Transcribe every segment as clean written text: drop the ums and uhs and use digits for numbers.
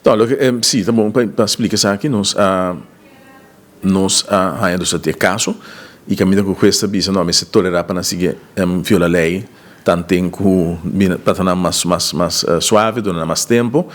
No, loke, si, ta bon pa splika esaki. Nos a haña dus e kaso i kaminda ku hues ta bisa no mester tolerá pa nan sigui viola lei tanten ku pa nan mas suave durante mas tempu,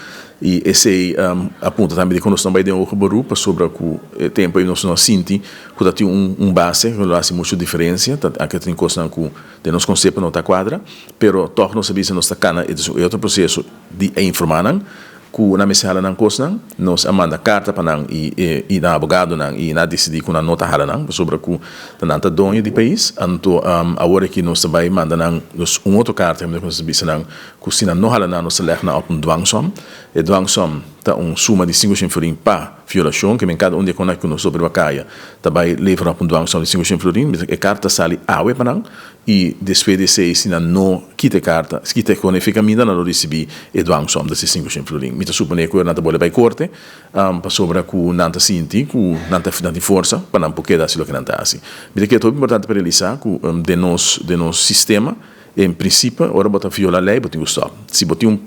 i esei a punto tambe di ku nos no bai den hoger beroep, pasobra ku tempu ei nos no sinti ku ta tin un base ku lo hasi muchu diferensia. Ta aki tin kosnan ku den nos konsepto no ta kuadra, pero tòg nos a bisa nos ta kana e otro proseso di informá nan ku nan mester hala nan kosnan. Nos a manda karta pa nan i nan abogadonan, i nan a disidí ku nan no ta hala nan, pasobra ku nan ta doño di pais. Anto awor aki nos ta bai manda nan dus un otro karta ku nos ta bisa nan ku si nan no hala nan, nos ta leg nan op un dwangsom. E dwangsom ta un suma di 500 florin pa violashon, ke men kada un di e konan ku nos riba kaya ta bai levera op un dwangsom di 500 florin. E karta ta sali awe pa nan, i despues di esei, si nan no kita e karta, kita e kos for di kaminda, nan lo risibí e dwangsom di 500 florin. Mi ta suponé ku nan ta bolbe bai korte, pasobra ku nan ta sinti ku nan tin forsa pa nan por keda hasi loke nan ta hasi. Mi ta kere ta importante pa realisá ku den nos sistema, en prinsipio, ora bo ta viola lei, bo tin ku stòp. Si bo tin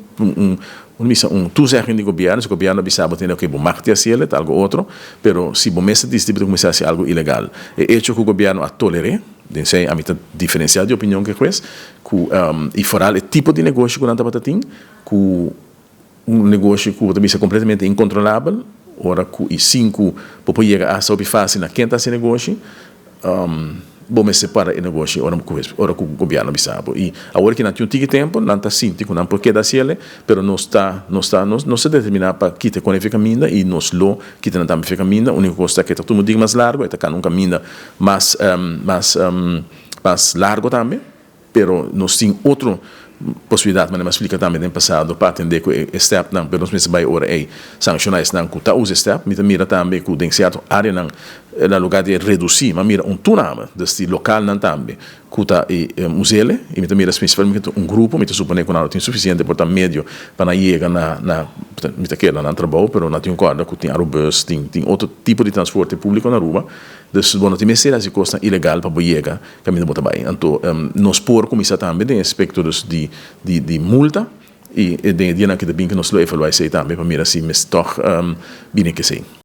un toezegging di gobièrnu, si gobièrnu bisa bo tin oké, bo mag di hasié, ta algu otro, pero si bo mes ta disidí bo ta kuminsá hasi algu ilegal, e echo ku gobièrnu a toler'é, den esei ami ta diferensiá di opinion ku e hues, ku i foral e tipo di negoshi ku nan tabata tin, ku un negoshi ku ta bisa kompletamente inkontrolabel, ora ku i sin ku bo por yega hasta hopi fásil na ken ta hasi negoshi, bo mester para e negoshi ora ku gobièrnu bisa bo. I awor ku nan tin un tiki tempu, nan ta sinti ku nan por keda hasié, pero nos ta determiná pa kita kos for di kaminda, i nos lo kita nan tambe for di kaminda. Úniko kos ta ku ta tuma un dia mas largu, e ta kana un kaminda mas largu tambe, pero nos tin otro posibilidat, manera mi a splika tambe den pasado, pa atendé ku e stèpnan, pero nos mester bai ora ei sanshoná esnan ku ta usa e stèp. Mi ta mira tambe ku den sierto áreanan, na lugá di redusí, m'a mira un toename, dus di lokalnan tambe ku ta us'é, i mi ta mira spesialmente un grupo, mi ta suponé ku nan no tin sufisiente por ta medio pa nan yega na, mi ta kere nan trabou, pero nan tin un kòrda ku tin Arubus, tin otro tipo di transporte públiko na Aruba, dus bo no tin mester hasi kosnan ilegal pa bo yega kaminda bo ta bai. Anto nos por kuminsá tambe den aspekto dus di multa, i den e dianan ku ta bin ku nos lo evaluá esei tambe pa mira si mes tòg bini ku esei.